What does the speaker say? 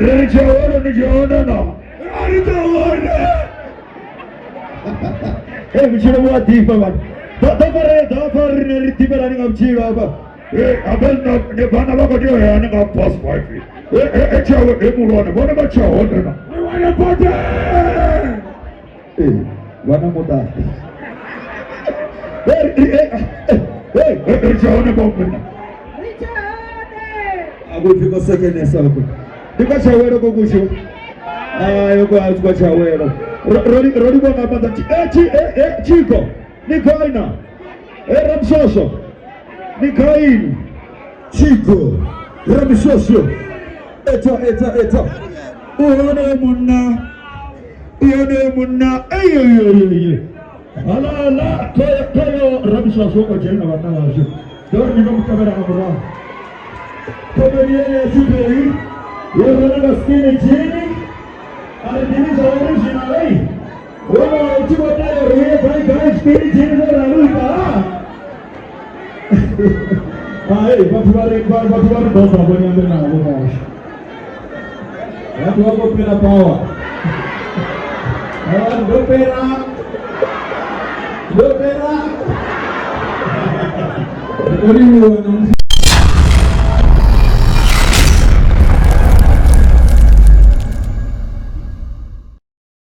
Ri tsha hone ni tsha hone na ri tsha hone. Hey, vhutshilo vhu a ḓifha vhana. Ḓo fare ḓo pfa uri riṋe ri ḓifhelani nga vhutshilo hafha. Habe ne vhana vha khou tea u ya hani nga past 5. Tshawe e muhulwane vhone vha tsha hone na. Ri wane bote. Vhana muṱa. Ri tsha hone bomme. Ri tsha hone. Akuphi kosekenesa uko. Ndi kwa Tshiawelo ko kusho. Ayo kwa kwa Tshiawelo. Ro livhuwa nga maanḓa. Chiko, ni gai na? Ramshosho, ni gai? Chiko, Ramshosho. Eta eta eta. Uone munna. Uone munna. Ey ey ey ey. Ala ala koyo koyo Ramshosho ko dzhena vhanna vhashu. Ndo ri ni nga mutevhela nga murahu. Comedian ya Tshipei yo rwela nga skinny jean. A ri ḓivhi zwa uri zwino hei wo vha u tshi vho tea uri uye gai gai skinny jean zwo ralo ita. Hai vhathu vha ri vhathu vha ri doba vho ni ambe navho vhashu. Vhathu vha khou fhira power. Vha ndo fhira. Ndo fhira. Ri khou livhuwa na musi.